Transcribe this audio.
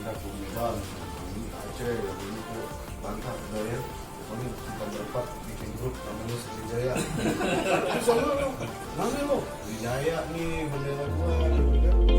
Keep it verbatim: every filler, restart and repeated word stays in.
Aku Medan, ini Aceh, yang ini ke Bangka, Kedayan. Kami kita berempat bikin grup namanya Sriwijaya. Itu sama lo, nanya lo. Sriwijaya ni bendera gua.